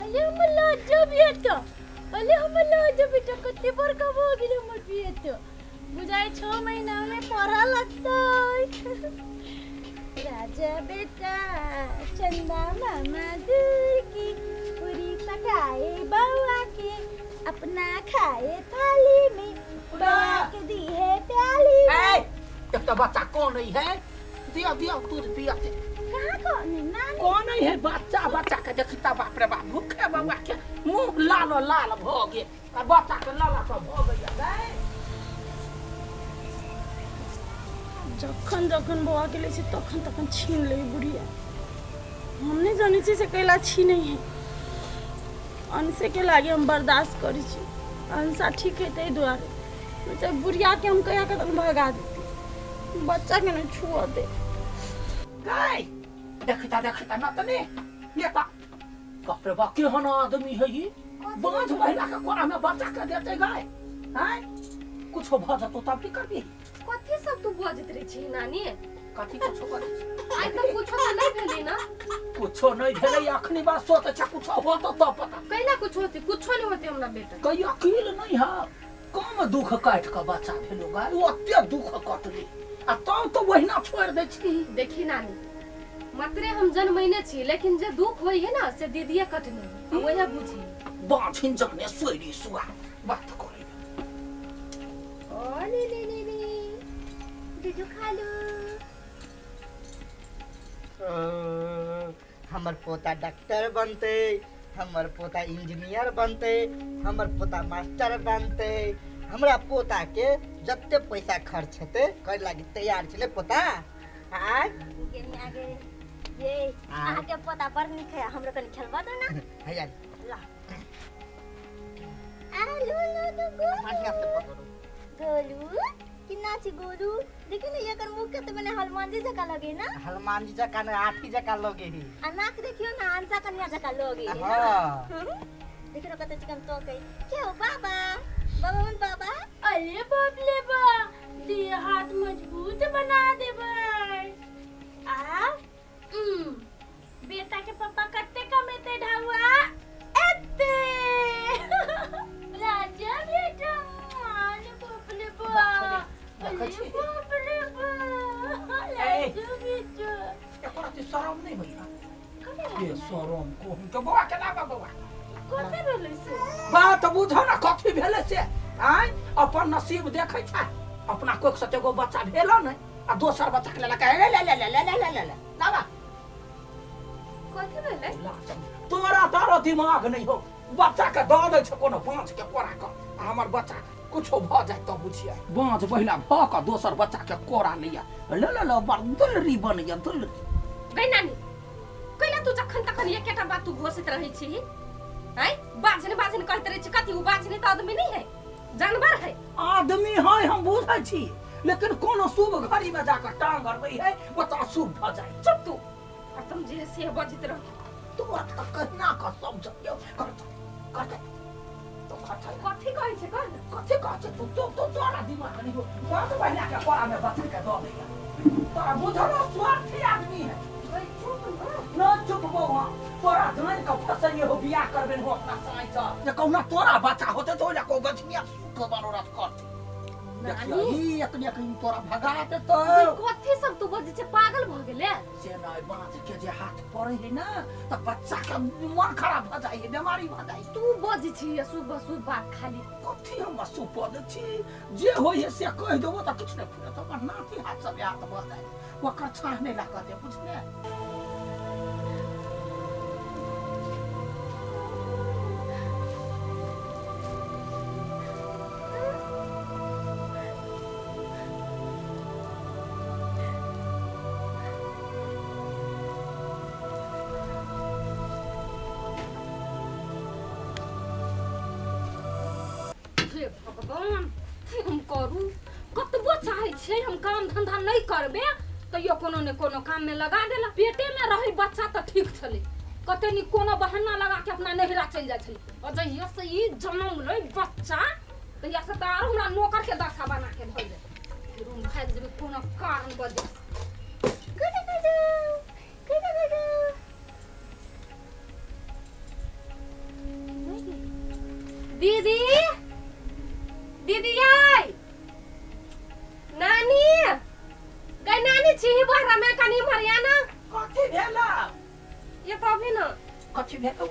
अरे हमर लाजो बेटा, अरे हमर लाजो बेटा कते बड़का भऽ गेल हमर बेटा। बुझाइ 6 महीना में पढ़ऽ लगतै। राजा बेटा चंदा मामा दूर की पूरी पकाए बउआ के, अपना खाए थाली में, बउआ के दी है प्याली में। ए, एक तो बच्चा कौन है? दिया दिया दूध पिया के। कहाँ कौन है नानी? कौन है बच्चा? बच्चा के देखी ता बाप रे बाप, भूखे बउआ के मुंह लाल लाल भ गेल आ बच्चा के लाला सब भ गेल। जखन जखन बौआ के लै छै तखन तखन छीन लै बुढ़िया। हम नहीं जानै छी से कैला छीनै है। अंशे के लागे हम बर्दाश्त करै छी, अंशा ठीक है ताहि दुआरे। नहीं तऽ बुढ़िया के हम कहिया कतन भगा देती, बच्चा के नहीं छुअ दे। गाय देखता देखता नतने ये ता बाप रे बाप, केहन आदमी है ई? बाँझ महिला के कोरा में बच्चा के देते गाय हैं? कुछो भ जतो तब की करबी? कथी सब तू बजैत रहे छी नानी? कथी कुछो करै छी? आइ तक कुछो तऽ नहि भेलै ना। कुछो नहीं भेलै, अखनी बात सोचै छै कुछो होतो तब पता। कैला कुछो होते? कुछो नहीं होते हमरा बेटा। कई अकील नहीं है, कम दुख काटि कऽ बच्चा भेलो गाय, ओते दुख कटली आ तब तो वहिना छोड़ि दै छी। देखी नानी, मात्रे हम जन्मैने छी, लेकिन जे दुख होइ है ना से दीदीए कटने है, वह बुझी। बाँझिन जाने सोइरी सुआ बात करे। ओ ले ले ले ले दूध खा लो। हमर पोता डॉक्टर बनते, हमर पोता इंजीनियर बनते, हमर पोता मास्टर बनते। हमरा पोता के जते पैसा खर्च हेतै करे लागी तैयार छलै पोता। आय आगे ये अहाँ के पोता बड़ नीक है, हमरो कनी खेलबा दो ना। हैया ला आ लो लो लो गोलू, बढ़िया से पकड़ो। गोलू किन्ना छी गोलू? देखियो ने एकर मुख के त मने हनुमान जी जका लगे ना। हनुमान जी जका ने हाथी जका लगे है। आ नाक देखियो ना अंसा कन्या जका लगे है। हां देखियो कते चिकन तो के के हो बाबा, बाबा मन बाबा। अरे बाप रे बा, दे हाथ मजबूत बना देबै। आ बेटा के पापा कते कमेते ढाउआ? एते राजा बेटा, अरे बाप रे बा, अरे बाप रे बा, राजा बेटा। एकरा ते शरम नहीं भैया? ये शरम को हम के बौआ के लाबा बौआ। कथी भेलै से? बात बुझो ना कथी भेलै से। आय अपन नसीब देखै छै, अपना कोख से एगो बच्चा भेल ने आ दोसर बच्चा के लेलक ले ले ले ले ले ले ले ले लाबा। कथी भेलै? तोरा तारो दिमाग नहीं हो, बच्चा के दऽ दै छै कोनो बाँझ के कोरा के, आ हमर बच्चा कुछो भऽ जाय तब बुझिए। बाँझ महिला भऽ कऽ दोसर बच्चा के कोरा लैया, ले ले ले बड़ दुलरी बनैया दुलरी। गै नानी, कैला तू जखन तखन एकेटा बात तू घोषित रहै छी? आँय बाझन बाझन कहैत रहै छी। कथी उ बाझन तऽ आदमी नहीं है, जानवर है। आदमी है हम बुझै छी, लेकिन कोनो शुभ घड़ी में जाकर टांग अड़बै है बच्चा शुभ भऽ जाय। चुप तू, हरदम जे से बजैत रह। तोरा तऽ कहिना कऽ समझियौ। कर कर तो खर्चा कथी कहै छै कह ने। कथी कहै छै तू? तो तो तोरा दिमाग नहीं हो, बाँझ महिला के कोरा में बच्चा के दऽ दैया। तोरा बुझल स्वार्थी आदमी है। चुप न चुप बौआ, तोरा जान के फसैये हो बियाह करबे हो अपना साई से, जे कहुना तोरा बच्चा होते तो ओइला को गछनिया सुख बनोरत करते। देखियो ई एतने कहीं तोरा भगा देतो। कथी सब तू बजै छै, पागल भऽ गेले? से नहीं, बाँझ के जे हाथ पड़े है ना त बच्चा के मन खराब भ जाय है, बीमारी भ जाय। तू बजै छी अशुभ अशुभ बात खाली। कथी हम अशुभ बजै छी? जे होय है से कहि देबो त किछु नहीं फुटत। हमर नाती हाथ सब हाथ भ जाय, ओकर छाह नहीं लागत है, बुझले? हे भगवान, की हम करू? कतबो चाहै छियै हम काम धंधा नहीं करबे, तैयो कोनो ने कोनो काम में लगा देला। पेटे में रही बच्चा तऽ ठीक छलै, कते नी कोनो बहाना लगा के अपना नैहरा चलि जाइ छलै। और जहिया से ई जनम लै बच्चा तहिया से तऽ आरो हमरा नौकर के दशा बना के धऽ देल। फिर हम भागि जेबै कोनो कारण वजह। गुडू गुडू गुडू गुडू। दीदी दीदी आई नानी गई नानी छी बहरा में कनी मरिया ना। कथी भेला? ये तो अभी ना कथी भेलो?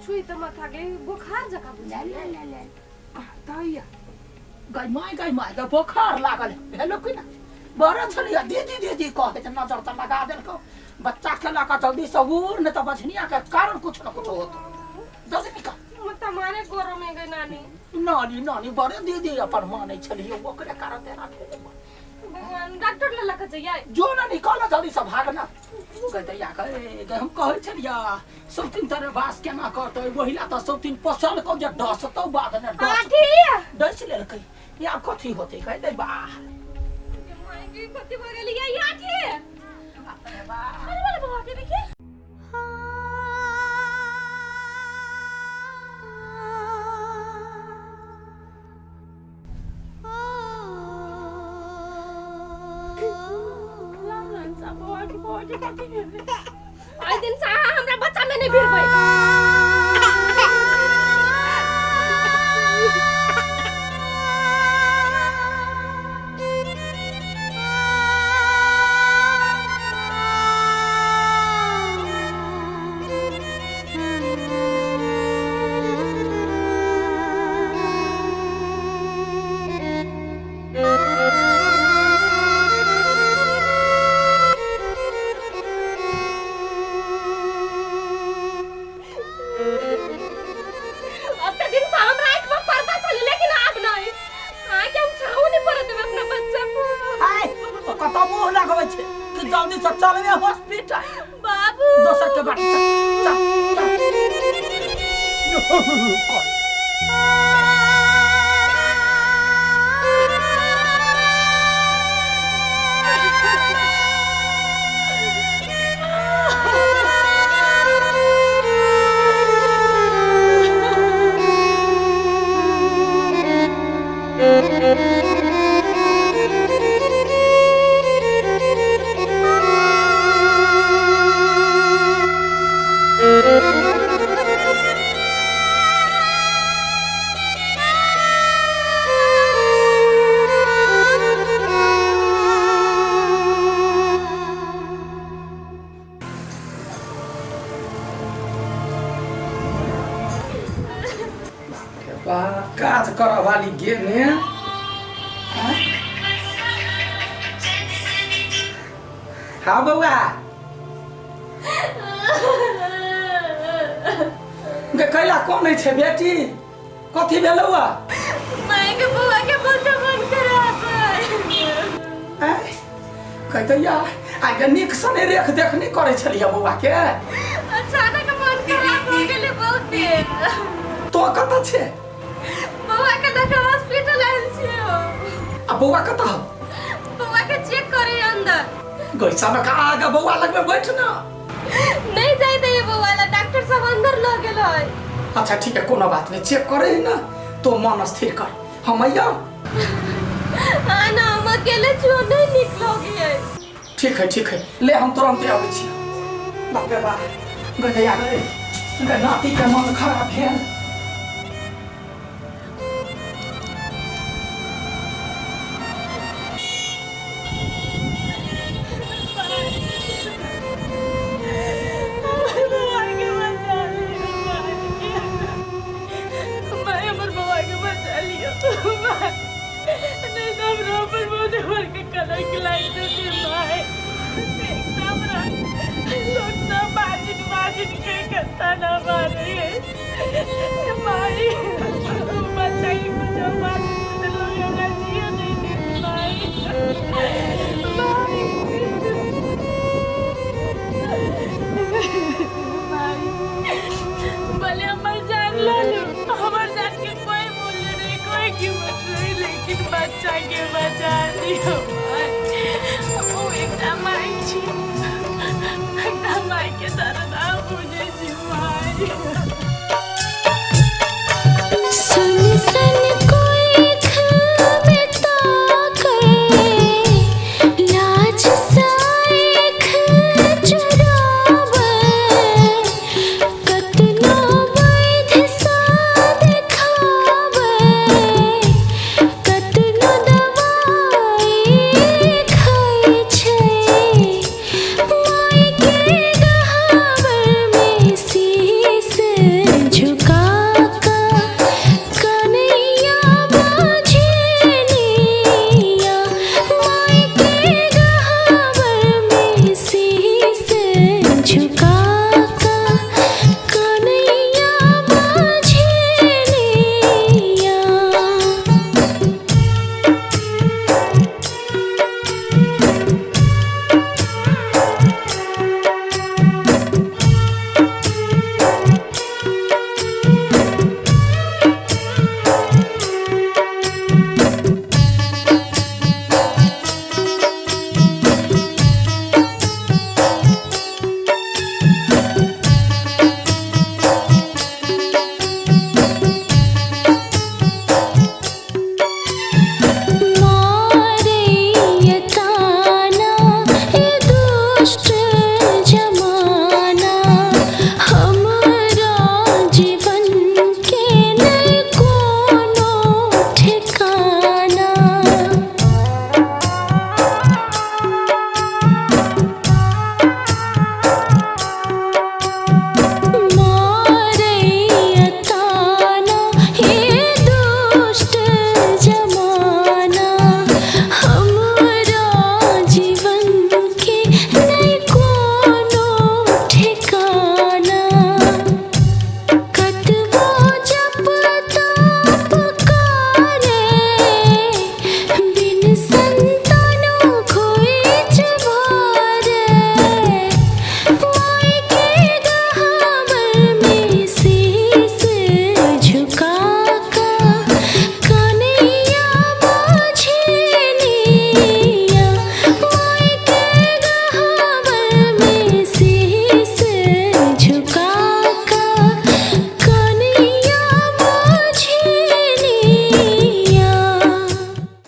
छुई तो माथा के बुखार जका बुझा ले ले ले कहता गई my गई my गई बुखार लागल भेलो कि ना बड़ा छलिया दीदी दीदी कहे त नजर त लगा देलको बच्चा के लगा जल्दी से उड़ न त बछनिया के कारण कुछ न कुछ होत जल्दी निकल। मत मारे गोरो में गई नानी। नानी नानी बड़े दीदी अपन माने छलियो ओकरे कारण तेरा भेल। भगवान डॉक्टर ले लके जइयै जो ना निकल जल्दी से भागना गई दैया गए हम कहै छलिया सब दिन तोरे वास केना करतै ओहिला त सब दिन पसल को जे डसतौ बाद ने डस डस लेलकै या कथी होतै कह दे बा माय के कथी भ गेली या के अरे वाला बौआ के देखिए। आइ दिन से अहाँ हमरा बच्चा में नहीं भिड़बै। जल्दी से चलबे हॉस्पिटल बाबू दोसर के बात चल चल चल। काज करऽ वाली गेने हाँ बउआ गे कैला कोन छै बेटी कथी भेलौ माय के बउआ के बहुत मन खराब है कहतैया आइ के नीक से नहि रेख देख नहि करै छलियै बउआ के अचानक मन खराब हो गेलै बहुते। तो कतऽ छै? बउआ के लऽ हॉस्पिटल आयल छियै। आ बउआ कतऽ? बउआ के चेक करे अंदर। गैसा आगे बउआ लग में बैठ ना। नहीं जाय दैयै बउआ ला डॉक्टर सब अंदर लऽ गेल है। अच्छा ठीक है कोनो बात नहीं चेक करे ना तो मन स्थिर कर हम अइयो। हाँ ना हम अकेले छियो नहीं नीक लगे। ठीक है ले हम तुरंत आबै छी। बाप रे बाप गैया गए नाती के मन खराब भेल। भले हमर जान ला लो हमर जान के कोई मूल्य नहीं कोई कीमत नहीं लेकिन बच्चा के बचा लियो। वो एकटा माय छी एकटा माय के दर्द आ बुझै छी माय।